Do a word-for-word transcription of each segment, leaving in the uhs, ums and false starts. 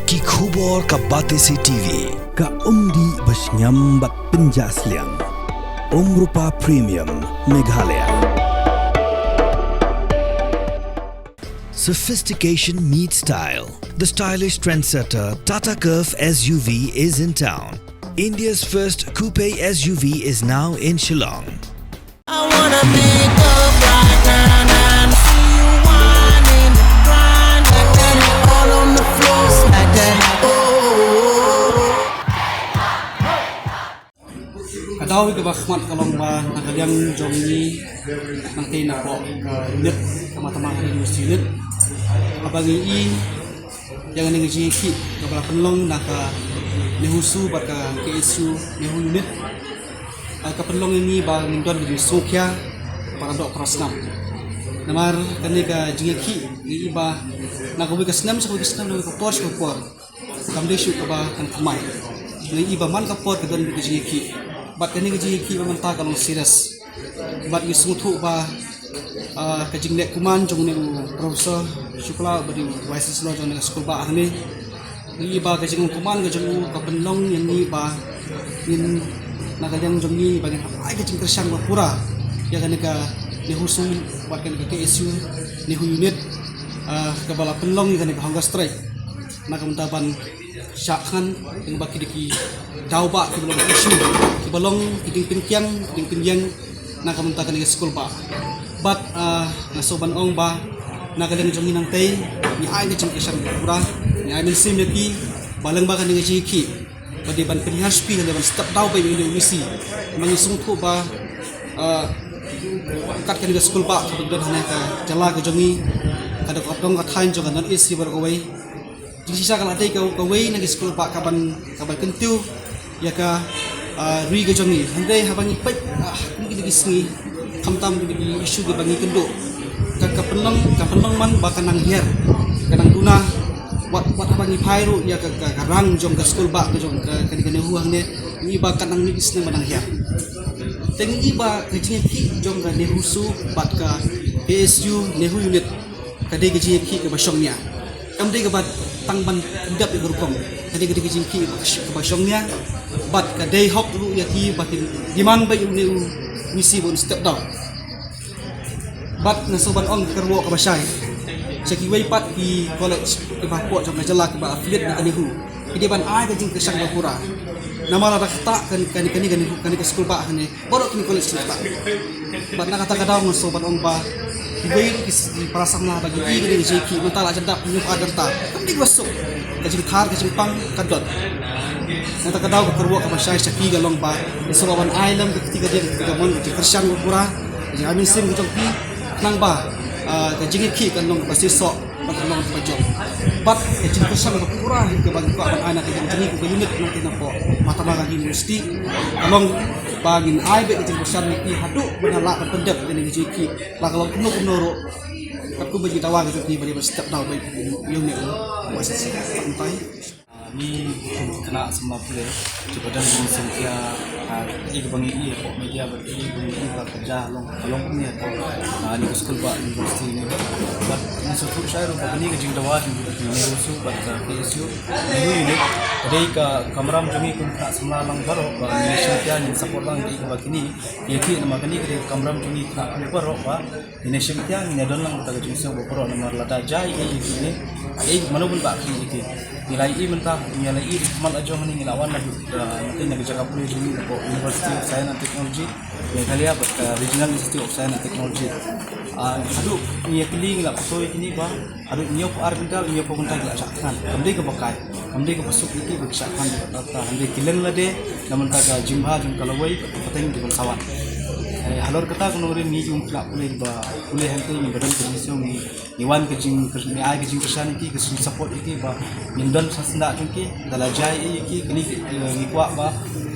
Ki khubor ka Batesi T V. Ka umdih ba shngiam bad pynjah sliang. Umrupa Premium Meghalaya. Sophistication meets style. The stylish trendsetter Tata Curvv S U V is in town. India's first coupe S U V is now in Shillong. I wanna pick up right now, now. See you whining, grinding, all on the floor, smack that. Oh. Ka daw kaba khmat ka long ba na ka liang jong ngi, nangta na pdeng ka unit, ka Mahatma Gandhi University unit, haba ngi i ïa kane ka jingïakhih kaba la pynlong na ka NEHUSU bad ka K S U NEHU unit. Ah, ka pynlong ïa ngi ba ngin don ka jingsngewkhia kaba la doh para snam. Namar kane ka jingïakhih ngi i ba na kawei ka snem sha kawei ka snem, na kawei ka por sha kawei ka por, kam dei shuh kaba kan thymmai. Ngi i ba man ka por ka don ka jingïakhih. Bad kane ka jingïakhih ba mynta ka long serious. Bad ngi sngewthuh ba, ah, ka jingleh kuman jong une u Professor Shukla, uba dei u Vice Chancellor jong une u skul bah hangne, ngi i ba ka jingleh kuman ka jong u ka pynlong ïa ngi ba ngin, na ka liang jong ngi, ba ngin ai ka jingkyrshan ba pura ïa kane ka NEHUSU bad kane ka K S U NEHU unit, ah, kaba la pynlong ïa kane ka hunger strike. Na ka bynta ban shah thngan ïa ba ki dei ki daw bah kiba long issue, kiba long ki jingpynkiang, ki jingpynïeng na ka bynta kane ka skul bah. Bad, ah, nga sngewbha ban ong ba na ka liang jong ngi nangta ngi ai ka jingkyrshan ba pura, ngi ai mynsiem ïa ki ba lyngba kane ka jingïakhih ba dei ban pynhiar shuki, ba dei ban step down beit ïa une u V C. Namar ngi sngewthuh ba, ah, kat kane ka skul bah kaba don hangne ha ka jylla ka jong ngi, ka dei ka dong ka thaiñ jong ka North East baroh kawei. Jingshisha ka la dei ka, kawei na ki skul bah kaban, kaban kyntiew ïa ka, ah, ri ka jong ngi. Hynrei haba ngi peit, ah, ha kine ki sngi, khamtam kine ki issue kiba ngi kynduh, ka, ka pynlong, ka pynlong man ba ka nang hiar, ka nang duna. Wat, wat haba ngi phai ruh ïa ka, ka, ka rang jong ka skul bah ka jong ka, ka, ka NEHU hangne, ngi i ba ka nang mih ki sngi ba nang hiar. Te ngi i ba ka jingïakhih jong ka NEHUSU bad ka K S U NEHU unit ka dei ka jingïakhih kaba shongnia. Kam dei kaba tang ban pyndep ïa ka rukom. Ka dei, ka dei ka jingïakhih kaba shongnia. Bad ka dei hok ruh ïa ki ba kin demand ba ïa une u V C ba un step down. Bad nga sngewbha ban ong ka kyrwoh kaba shai sha kiwei pat ki college kiba hapoh jong ka jylla kiba affiliate na ka NEHU, ki dei ban ai ka jingkyrshan ba pura. Namar lada kata kane, kane, kane, kane, kane ka skul bah kane, baroh kine college kine pat. Bad na kata ka daw nga sngewbha ban ong ba kiwei ruh ki, ki para samla ba ki i kane ka jingïakhih mynta la jan dap hynñiew ar kynta. Kam dei kaba suk, ka jingthar ka jingpang ka don. Na kata ka daw ka kyrwoh kaba shai sha ki ka long ba ngi sngewbha ban ai lem ka kti ka diang ka kti ka mon, ka jingkyrshan ba pura, ka jingai mynsiem ka jong ki, khnang ba, ah, ka jingïakhih kan long kaba shisha. Bad ka long kaba jop. Bad ka jingkyrshan kaba pura hi kaba ngi kwah ban ai na ka jong ngi kum ka unit nangta na pdeng Mahatma Gandhi University, ka long ba ngin ai beit ka jingkyrshan ïa ki haduh ban lah ban pyndep ïa kane ka jingïakhih. La ka long kumno kumno ruh, katkum ba ngi dawa ka jong ki ba dei ban step down beit ïa une u Vice Chancellor. Tang tai. Ah, ngi kum ki khynnah samla pule kiba don ka jingsngewkhia, ah, ïa kaba ngi i hapoh media bad ïa kaba ngi i ba ka jia long, ka long kumne, ah, kane ka skul bah university ne. Bad ngi sngewthuh shai ruh ba kane ka jingdawa jong ka NEHUSU bad ka K S U NEHU unit ka dei ka kamram jong ngi kum ki khynnah samla lang baroh ba ngin shim khia, ngin support lang ïa kaba kine ki ïakhih, namar kane ka dei ka kamram jong ngi ki khynnah pule baroh ba ngin ïa shim khia, ngin ïa don lang bad ka jingsngew ba pura, namar lada jia ei ei ïa kine, ei mano ban bah khlieh ïa ki. Ngi la ïohi mynta, ngi la ïohi ha khmat la jong hangne, ngi la wan na, ah, na ka jaka pule jong ngi na ka University of Science and Technology Meghalaya bad ka Regional Institute of Science and Technology. Ah, haduh ngi ïa kylli, ngi la pynshoi ïa kine ba haduh hynñiewphew ar kynta, hynñiewphew kynta ki la shah thngan. Kam dei kaba kai, kam dei kaba suk ïa ki ba ki shah thngan. Hynrei ki leng lade na bynta ka jingbha jong ka lawei bad ka pateng ki ban sawan. Eh, halor kata ka nongrim ngi kum ki khynnah pule ba pule hangtei, ngi ba don ka jingsngew, ngi, ngi wan ka jing, ngi ai ka jingkyrshan ïa ki, ka jingsupport ïa ki ba ngin don sha syndah jong ki. Da la jia ei ei ïa ki, kane, eh, ngi kwah ba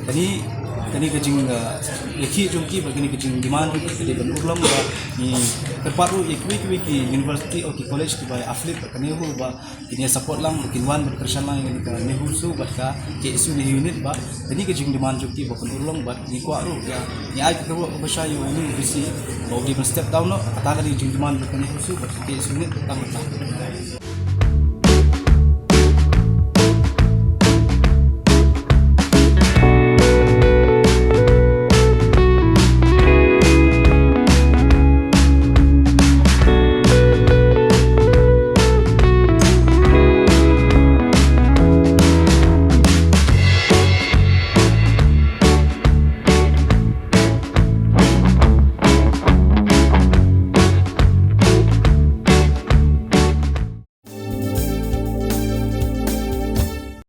kane, kane ka jing, eh, ïakhih jong ki bad kane ka jingdemand jong ki ka dei ban urlong. Ba ngi kyrpad ruh ïa kiwei kiwei ki university, oh, ki college kiba affiliate bad ka NEHU ba kin ïa support lang, kin wan ban kyrshan lang ïa kane ka NEHUSU bad ka K S U NEHU unit ba kane ka jingdemand jong ki ba kan urlong. Bad ngi kwah ruh ïa, ngi ai ka kyrwoh kaba shai ïa une u V C ba u dei ban step down noh. Kata ka dei ka jingdemand jong ka NEHUSU bad ka K S U unit tang tang.